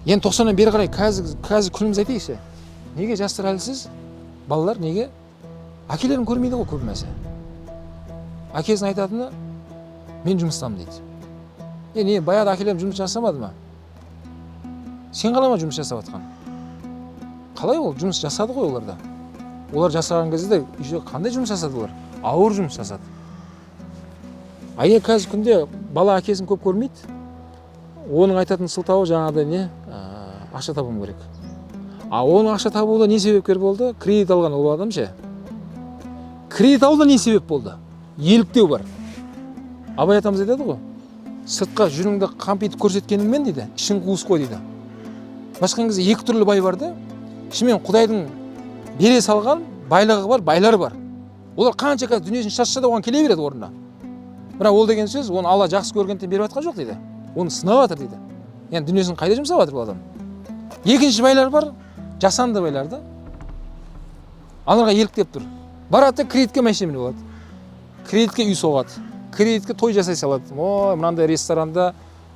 Енді 90-нан бері қарай қазір күніміз айтайықшы, неге жастар әлсіз? Балалар неге әкелерін көрмейді ғой көбінесе. Әкесінің айтатыны: «Мен жұмыстамын», – дейді. Е, не, баяғыда әкелерім жұмыс жасамады ма? Сен ғана ма жұмыс жасап жатқан? Қалай, ол жұмыс жасады ғой олар да. Олар жасаған кезде де еще қандай жұмыс жасады олар? Ауыр жұмыс жасады. А енді қазіргі күнде бала әкесін көп көрмейді. Оның айтатын сылтауы жаңағыдай не, ақша табуым керек. А оның ақша табуына не себепкер болды? Кредит алған ол адам ше. Кредит алуда не себеп болды? Еліктеу бар. Абай атамыз айтады ғой: «Сыртқа жүніңді қампитып көрсеткеніңмен, – дейді, – ішің қуыс қой», – дейді. Басқа кезде екі түрлі бай бар да. Шынымен құдайдың бере салған байлығы бар байлар бар. Олар қанша қазір дүниесін шашса да, оған келе береді орнына. Бірақ ол деген сөз, оны Алла жақсы көргендіктен беріп жатқан жоқ дейді, оны сынап жатыр дейді. Яғни дүниесін қайда жұмсап жатыр бұл адам? Екінші байлар бар, жасанды байлар да. Аналарға еліктеп тұр, барады да, кредитке машина мініп алады, кредитке үй соғады, кредитке той жасай салады. Ой, мынандай ресторанда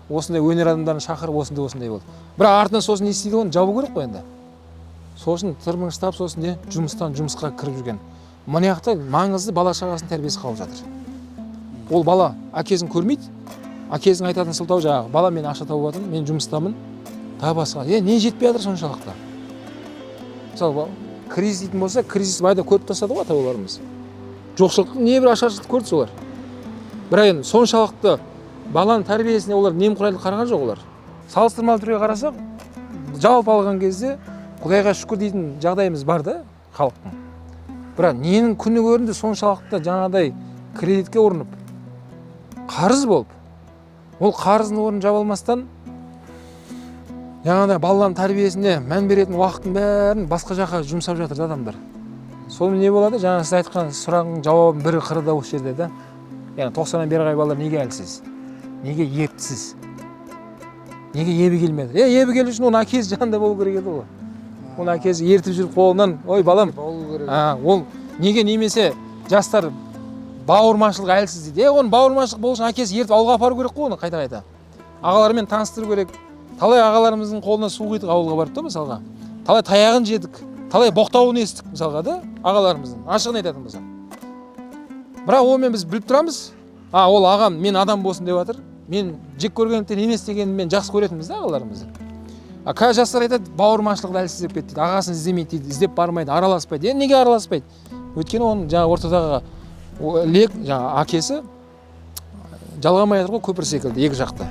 осындай өнер адамдарын шақырып, осындай осындай болды. Бірақ артынан сосын не істейді? Оны жабу керек қой енді. Сосын тырмыңыштап, сосын не, жұмыстан жұмысқа кіріп жүрген. Мына жақта маңызды бала шағасының тәрбиесі қалып жатыр. Ол бала әкесін көрмейді. Әкесінің айтатын сылтауы жаңағы: «Бала, мен ақша тауып жатырмын, мен жұмыстамын», тағы басқа. Е, не жетпей жатыр соншалықты? Мысалы, кризис дейтін болса, кризис байда көріп тастады ғой ата бабаларымыз. Жоқшылықтың небір ашаршылықты көрді солар. Бірақ енді соншалықты баланың тәрбиесіне олар немқұрайлы қараған жоқ. Олар салыстырмалы түрде қарасақ, жалпы алған кезде құдайға шүкір дейтін жағдайымыз бар да халықтың. Бірақ ненің күні көрінді соншалықты жаңағыдай кредитке ұрынып, қарыз болып, ол қарыздың орнын жаба алмастан, жаңағыдай балалардың тәрбиесіне мән беретін уақыттың бәрін басқа жаққа жұмсап жатыр да адамдар. Сонымен не болады? Жаңа сіз айтқан сұрағың жауабының бір қыры да осы жерде да. Яғни 90-нан бері қарай балалар неге әлсіз, неге ептісіз, неге ебі келмеді? Е, ебі келу үшін оның әкесі жанында болу керек еді ғой. Оның әкесі ертіп жүріп қолынан: «Ой, балам». Болу керек. А, ол неге? Немесе жастар бауырмашылық әлсіз дейді. Е, оның бауырмашылық болу үшін әкесі ертіп ауылға апару керек қой оны, қайта қайта ағаларымен таныстыру керек. Талай ағаларымыздың қолына су құйдық ауылға барып та, мысалға. Талай таяғын жедік, талай боқтауын естік, мысалға да, ағаларымыздың, ашығын айтатын болсақ. Бірақ онымен біз біліп тұрамыз: а ол ағам мен адам болсын деп жатыр, мен жек көргендіктен емес дегенмен жақсы көретінбіз да ағаларымызды. А қазір жастар айтады: «Бауырмашылық әлсіздеп кетті», – дейді, «ағасын іздемейді», – дейді, «іздеп бармайды, араласпайды». Енді неге араласпайды? Өйткені оның жаңағы ортадағы лек, жаңағы әкесі жалғамай жатыр ғой көпір секілді екі жақты.